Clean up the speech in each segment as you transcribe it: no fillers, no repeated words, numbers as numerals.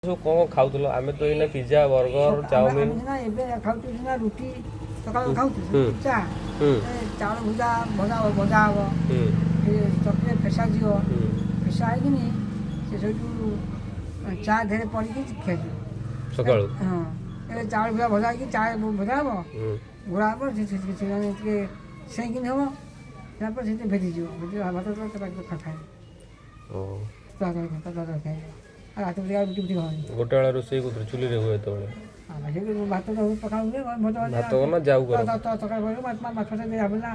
ସବୁ କ'ଣ କ'ଣ ଖାଉଥିଲ? ଆମେ ତ ଏଇନା ପିଜା, ବର୍ଗର, ଆମେ ଚାଉମିନ। ଆମେ ସିନା ଏବେ ଖାଉଛୁ ସିନା ରୁଟି ସକାଳୁ ଖାଉଛୁ ଚା, ଚାଉଳ ଭୁଜା ଭଜା ଭଜା ହବ, ସେ ଚକିରେ ଫେସା ଯିବ, ଫେସା ହେଇକିନି ସେ ସେଇଠୁ ଚା ଦେହରେ ପଡ଼ିକି ଖିଆଯିବ ସକାଳୁ। ହଁ, ଏବେ ଚାଉଳ ଭୁଜା ଭଜା ହେଇକି ଚା ଭଜା ହବ, ଘୋଳା ହବ, ସେ ମାନେ ଟିକେ ସେଇକିନି ହବ, ତାପରେ ସେଠି ଭେଦିଯିବ, ଭେଦି ଭାତ ତ ଖାଏ। ଓ ଖାଇବ ଆଉ ରାତି ଆଉ ରୁଟି ଫୁଟି ହବନି। ଗୋଟେ ବେଳେ ରୋଷେଇ କୋଉଥିରେ, ଚୁଲିରେ ହୁଏ ଯେତେବେଳେ? ଆମେ ସେ ଭାତ ତ ପଖାଳ ହୁଏ, ଭଜା ଭଜା। ଭାତ କର ନା ଯାଉ କର? ତରକାରୀ କରିବ, ମାଛ ମାଛ ଦେଇ ହେଲା,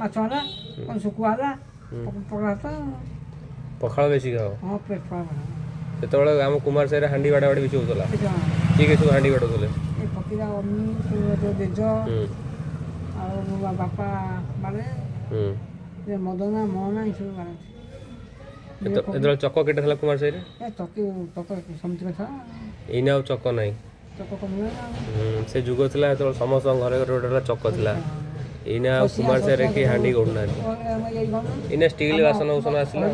ମାଛ ହେଲା, କ'ଣ ଶୁଖୁଆ ହେଲା, ପଖାଳ ଭାତ। ପଖାଳ ବେଶୀ ଖାଅ? ହଁ, ପଖାଳ। ସେତେବେଳେ ଆମ କୁମାର ସାହିରେ ହାଣ୍ଡି ବାଡ଼ା ବାଡ଼ି ବେଶୀ ହଉଥିଲା। କିଏ କିଏ ସବୁ ହାଣ୍ଡି ବାଡ଼ଉଥିଲେ? ଏ ଫକୀରା, ଅମି, ଜେଜ ଆଉ ମୋ ବାପା ମାନେ ଏ ମଦନା, ମୋହନା ଏସବୁ ବାଡ଼ନ୍ତି। ଯେତେବେଳେ ଚକ କେତେ ଥିଲା କୁମାର ସାହିରେ? ଏ ଚକି ଚକ ସେମିତି କଥା। ଏଇନା ଆଉ ଚକ ନାହିଁ। ଚକ କମିଗଲା। ସେ ଯୁଗ ଥିଲା ଯେତେବେଳେ ସମସ୍ତଙ୍କ ଘରେ ଘରେ ଗୋଟେ ଗୋଟେ ଚକ ଥିଲା। ଏଇନା ଆଉ କୁମାର ସାହିରେ କେହି ହାଣ୍ଡି କରୁନାହାନ୍ତି। ଏଇନା ଷ୍ଟିଲ୍ ବାସନ କୁସନ ଆସିଲା।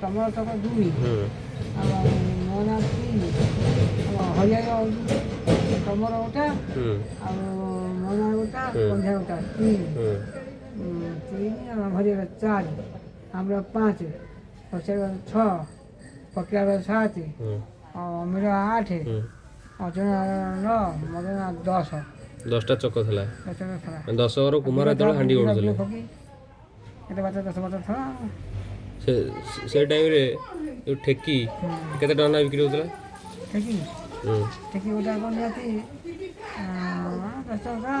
ତମର ଚକ 2, ଆଉ ମୋହନା 3, ହରିଆର ତମର ଗୋଟା, ଆଉ ମୋହନା ଗୋଟା, ସନ୍ଧ୍ୟା ଗୋଟା, 3, 3, ଆଉ ହରିଆର 4, ଆମର 5, ପଚାର 6, ଫକୀରାର 7, ଆଉ ଅମିର 8, ଅଜନା 9, ମଦନା 10। 10ଟା ଚକ ଥିଲା। ଦଶ ଥିଲା। 10 ଘର କୁମାର ଯେତେବେଳେ ହାଣ୍ଡି କରୁଥିଲେ। କେତେ ବାଟ, 10 ବାଟ ଥିଲା। ସେ ସେ ଟାଇମ୍ରେ ଯୋଉ ଠେକି କେତେ ଟଙ୍କା ଲେଖା ବିକ୍ରି ହଉଥିଲା? ଠେକି? ଠେକି ଗୋଟା କଣ ନିହାତି 10 ଟଙ୍କା।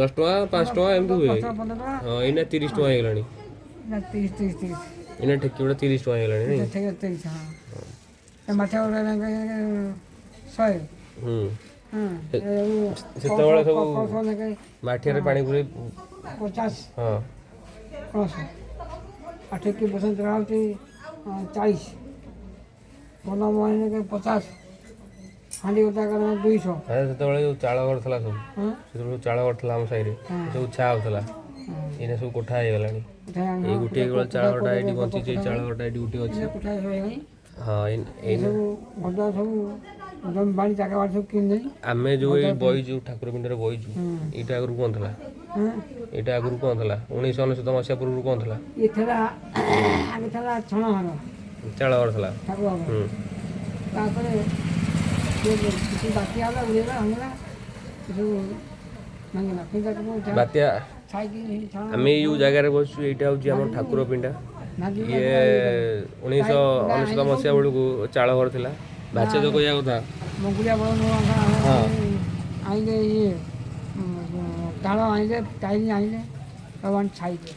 10 ଟଙ୍କା, 5 ଟଙ୍କା ଏମିତି ହୁଏ। 10 ଟଙ୍କା, 15 ଟଙ୍କା। ହଁ, ଏଇନା 30 ଟଙ୍କା ହେଇଗଲାଣି। ନା, 30, 30, 30। ଏଇନା ଠେକି ଗୋଟା 30 ଟଙ୍କା ହେଇଗଲାଣି ନାଇଁ? ଠେକି 30, ହଁ। ଏ ମାଛ ଗୋଟା 100। ସେତେବେଳେ ସବୁ ମାଠିଆରେ ପାଣି ପୁରେଇ 50। ହଁ। କଳସ ଆଉ ଠେକି ବସନ୍ତ ହେଉଛି 40, ପନ୍ଦର 50, ହାଣ୍ଡି ଗୋଟା 200। ଆରେ ସେତେବେଳେ ଯୋଉ ଚାଳ ଘର ଥିଲା ସବୁ, ହଁ। ସେତେବେଳେ ଯୋଉ ଚାଳ ଘର ଥିଲା ଆମ ସାହିରେ, ସବୁ ଛା ହଉଥିଲା। ଏଇନା ସବୁ କୋଠା ହେଇଗଲାଣି। କୋଠା। ଏଇ ଗୋଟିଏ କେବଳ ଚାଳ ଘରଟା ଏଇଠି ବଞ୍ଚିଛି। ଏଇ ଚାଳ ଘରଟା ଏଇଠି ଗୋଟିଏ ଅଛି। କୋଠା ହେଇଗଲାଣି। ହଁ, ଏଇନା ସବୁ ଘର ସବୁ ଜମି ବାଡ଼ି ଜାଗା ବାଡ଼ି ସବୁ କିଣିଦେଲି। ଆମେ ଯୋଉ ଏଇ ବଇଛୁ, ଠାକୁର ପିଣ୍ଡରେ ବଇଛୁ, ଏଇଟା ଆଗରୁ କଣ ଥିଲା? ଏଇଟା ଆଗରୁ କଣ ଥିଲା? 1999 ମସିହା ପୂର୍ବରୁ କଣ ଥିଲା? ଇଏ ଥିଲା, ଆଗେ ଥିଲା ଛଣ ଘର। ଚାଳ ଘର ଥିଲା। ଠାକୁର ଘର। ତାପରେ ସେ କିଛି ବାତ୍ୟା ହେଲା, ଉଡ଼ିଗଲା, ଭାଙ୍ଗିଲା, ଏସବୁ ଭାଙ୍ଗିଲା, କିନ୍ତୁ ତାକୁ ବାତ୍ୟା ଛାଇକି ଛଣ ଆମେ ଏଇ ଯୋଉ ଜାଗାରେ ବସିଛୁ, ଏଇଟା ହଉଛି ଆମ ଠାକୁର ପିଣ୍ଡା। ଭାଙ୍ଗି ଇଏ 1999 ମସିହା ବେଳକୁ ଚାଳ ଘର ଥିଲା। ଭାଚେଜ କହିବା କଥା। ମଙ୍ଗୁଳିଆ ବଳ ଆଣିଲେ, ଇଏ ତାଳ ଆଣିଲେ, ଟାଇଲି ଆଣିଲେ, ସବୁ ଆଣି ଛାଇଲେ,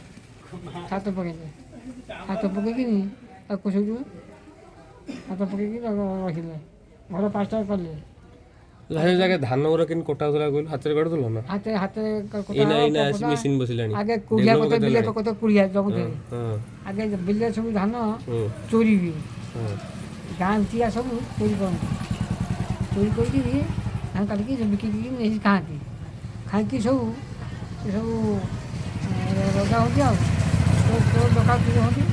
ଛାତ ପକେଇଲେ। ଛାତ ପକେଇକିନି ତାକୁ ସେଇଠୁ ଛାତ ପକେଇକି ତାକୁ ରଖିଲେ, ଘର 5ଟା କଲେ। ଭାଚେଜ ଜାଗା ଧାନ ଗୁରା କେମିତି କଟା ହଉଥିଲା କହିଲୁ? ହାତରେ କାଟୁଥିଲ ନା? ହାତେ ହାତେ। ଏଇନା ଏଇନା ଆସି ମେସିନ୍ ବସିଲାଣି। ଆଗେ କୁଡ଼ିଆ ଡେଭଲପ କଥା କେତେ ବିଲେ ହେଲାଣି? କଥା କୁଡ଼ିଆ ଜଗୁଥିଲେ। ଆଗେ ବିଲରେ ସବୁ ଧାନ ଚୋରି ହୁଏ। ଗାଁ ଭିତିଆ ସବୁ ଚୋରି କରନ୍ତି, ଚୋରି କରିକିରି ଧାନ କାଟିକି ସବୁ ବିକିକି ନେଇକି ଖାଆନ୍ତି। ଖାଇକି ସବୁ ସେ ସବୁ ରଗା ହୁଅନ୍ତି, ଆଉ ତୋ ଦରକାର ଚୋରି ହୁଅନ୍ତି।